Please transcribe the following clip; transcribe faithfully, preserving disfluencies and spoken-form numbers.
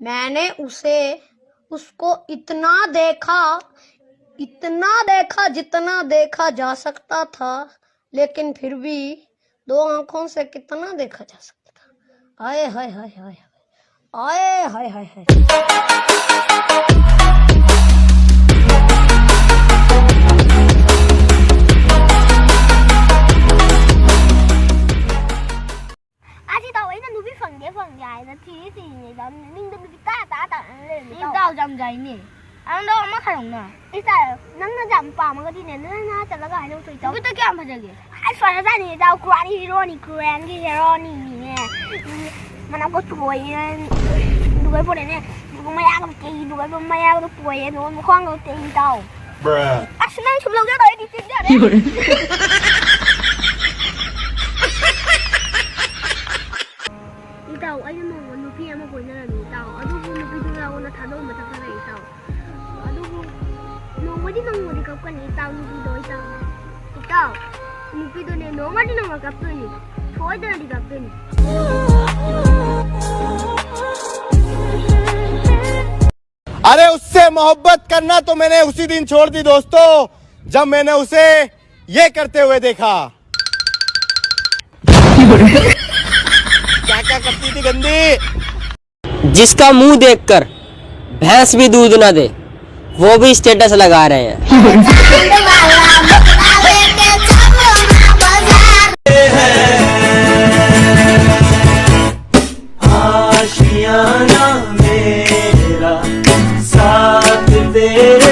मैंने उसे उसको इतना देखा, इतना देखा जितना देखा जा सकता था, लेकिन फिर भी दो आंखों से कितना देखा जा सकता था। आए हाय हाय हाय हाय, आए हाय हाय हाय। ꯑꯁꯤ ꯇꯧ ꯑꯩꯅ ꯅꯨꯄꯤ ꯐꯪꯗꯦ ꯐꯪꯗꯦ ꯍꯥꯏꯅ ꯊꯤꯔꯤ ꯊꯤꯔꯤꯉꯩꯗ ꯃꯤꯡꯗ ꯅꯨꯄꯤ ꯇꯥ ꯇꯥ ꯇꯥ ꯂꯩꯔꯝꯃꯤ ꯏꯇꯥꯎ꯫ ꯏꯇꯥꯎ ꯌꯥꯝ ꯌꯥꯏꯅꯦ꯫ ꯑꯗꯣ ꯑꯃ ꯈꯔꯅ ꯏꯇꯥꯎ ꯅꯪꯅ ꯌꯥꯝ ꯄꯥꯝꯃꯒꯗꯤꯅꯦ ꯅꯪ ꯅꯍꯥꯟ ꯆꯠꯂꯒ ꯍꯥꯏꯗꯣꯛꯇꯣ ꯏꯇꯥꯎ꯫ ꯅꯨꯄꯤꯗꯣ ꯀꯌꯥꯝ ꯐꯖꯒꯦ? ꯑꯁ ꯐꯖꯖꯥꯠꯅꯤ ꯏꯇꯥꯎ ꯀꯨꯔꯥꯟꯒꯤ ꯍꯤꯔꯣꯅꯤ ꯀꯨꯔꯥꯟꯒꯤ ꯍꯤꯔꯣꯅꯤꯅꯤꯅꯦ꯫ ꯃꯅꯥꯀꯣ ꯆꯣꯏꯌꯦ꯫ ꯑꯗꯨꯒ ꯄꯣꯔꯦꯅꯦ꯫ ꯑꯗꯨꯒ ꯃꯌꯥꯒ ꯇꯦꯛꯏ ꯑꯗꯨꯒ ꯃꯌꯥꯒ ꯄꯣꯏꯌꯦ ꯑꯗꯨꯒ ꯃꯈ꯭ꯋꯥꯡꯒ ꯇꯦꯛꯏ ꯏꯇꯥꯎ꯫ ꯑꯁ ꯅꯪ ꯁꯨꯝ ꯂꯧꯖꯔꯣ ꯑꯩꯗꯤ ꯆꯦꯟꯖꯔꯦ꯫ ꯏꯇꯥꯎ ꯑꯩꯅ ꯅꯣꯡꯃ ꯅꯨꯄꯤ ꯑꯃ ꯀꯣꯏꯅꯔꯝꯃꯤ ꯏꯇꯥꯎ ꯑꯗꯨꯕꯨ ꯅꯨꯄꯤꯗꯨꯅ ꯑꯩꯉꯣꯟꯗ ꯊꯥꯗꯣꯛꯑꯝꯕ ꯆꯠꯈ꯭ꯔꯦ ꯏꯇꯥꯎ꯫ ꯑꯗꯨꯕꯨ ꯅꯣꯡꯃꯗꯤ ꯅꯣꯡꯃꯗꯤ ꯀꯞꯀꯅꯤ ꯏꯇꯥꯎ ꯅꯨꯄꯤꯗꯣ ꯏꯇꯥꯎ꯫ ꯏꯇꯥꯎ ꯅꯨꯄꯤꯗꯨꯅꯦ ꯅꯣꯡꯃꯗꯤ ꯅꯣꯡꯃ ꯀꯞꯇꯣꯏꯅꯤ꯫ ꯁꯣꯏꯗꯅꯗꯤ ꯀꯞꯇꯣꯏꯅꯤ꯫ अरे उससे मोहब्बत करना तो मैंने उसी दिन छोड़ दी दोस्तों, जब मैंने उसे ये करते हुए देखा। क्या क्या करती थी गंदी। जिसका मुंह देखकर भैंस भी दूध ना दे, वो भी स्टेटस लगा रहे हैं। आशियाना मेरा साथ तेरे